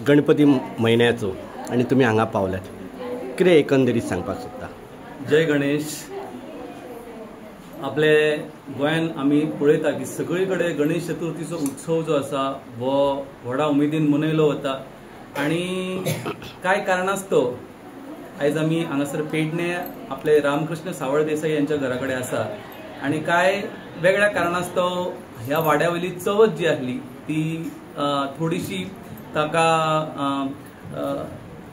गणपती म्हयन्याचो आनी तुमी हांगा पावल्यात, कितें एकंदरीत सांगपाक सोदता? जय गणेश. आपले गोंयान आमी पळयता की सगळे कडेन गणेश चतुर्थीचो उत्सव जो आसा हो व्हडा उमेदीन मनयलो वता आनी कांय कारणास्तव आयज आमी हांगासर पेडणे आपले रामकृष्ण सावळ देसाई यांच्या घरा कडेन आसा आनी कांय वेगळ्या कारणास्तव ह्या वाड्या वयली चवथ जी आसली ती थोडीशी ताका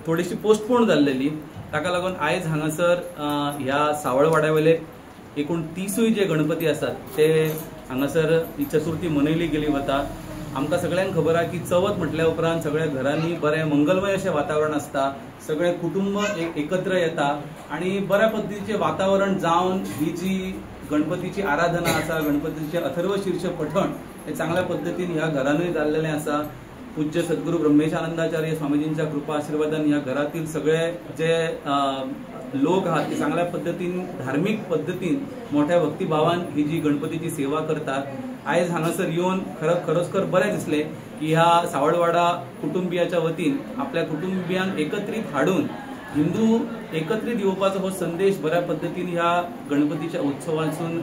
थोडीशी पोस्टपोन जाल्लेली. ताका लागून आयज हांगासर ह्या सावळवाड्या वयले एकूण 30 जे गणपती आसात ते हांगासर ही चतुर्थी मनयली गेली वता. आमकां सगळ्यांक खबर आहा की चवथ म्हटल्या उपरांत सगळ्या घरांनी बरें मंगलमय अशें वातावरण आसता, सगळें कुटुंब एकत्र येता आनी बऱ्या पद्दतीचें वातावरण जावन ही जी गणपतीची आराधना आसा, गणपतीचें अथर्व शीर्ष पठण हें चांगल्या पद्दतीन ह्या घरानूय जाल्लेलें आसा. पूज्य सद्गुरू ब्रह्मेशानंदाचार्य स्वामीजींच्या कृपा आशीर्वादान ह्या घरातील सगळे जे लोक आहात ते चांगल्या पद्दतीन धार्मीक पद्दतीन मोठ्या भक्तिभावान ही जी गणपतीची सेवा करतात. आयज हांगासर येवन खरोखर बरें दिसलें की ह्या सावळवाडा कुटुंबियाच्या वतीन आपल्या कुटुंबियांक एकत्रीत हाडून हिंदू एकत्रीत येवपाचो हो संदेश बऱ्या पद्दतीन ह्या गणपतीच्या उत्सवासून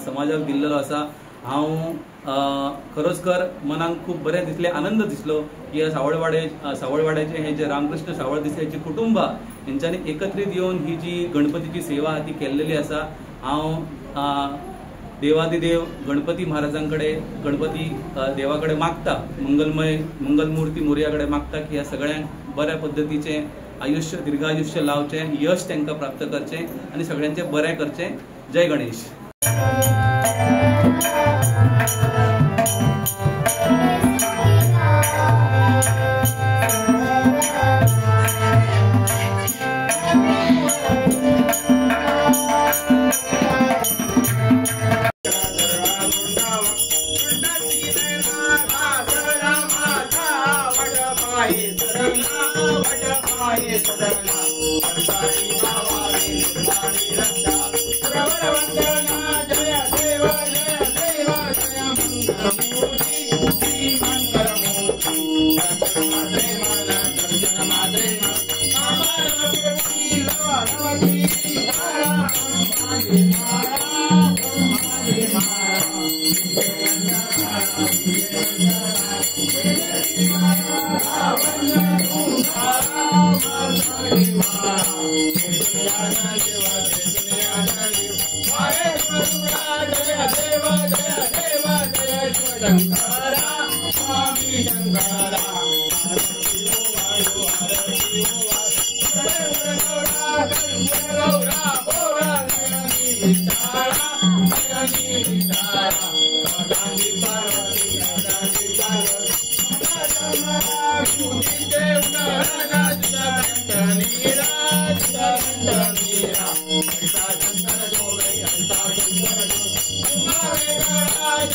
समाजाक दिल्लो आसा. हांव खरोखर मनाक खूब बरें दिसलें, आनंद दिसलो की ह्या सावळवाड्याचे हे जे रामकृष्ण सावळ देसाईचे कुटुंब हेंच्यांनी एकत्रीत येवन ही जी गणपतीची सेवा आहा ती केल्लेली आसा. हांव देवादिदेव गणपती महाराजांकडे, गणपती देवा कडेन मागता, मंगलमय मंगलमूर्ती मोरया कडेन मागता की ह्या सगळ्यांक बऱ्या पद्दतीचें आयुष्य, दीर्घायुष्य लावचें, यश तांकां प्राप्त करचें आनी सगळ्यांचें बरें करचें. जय गणेश.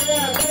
Jaya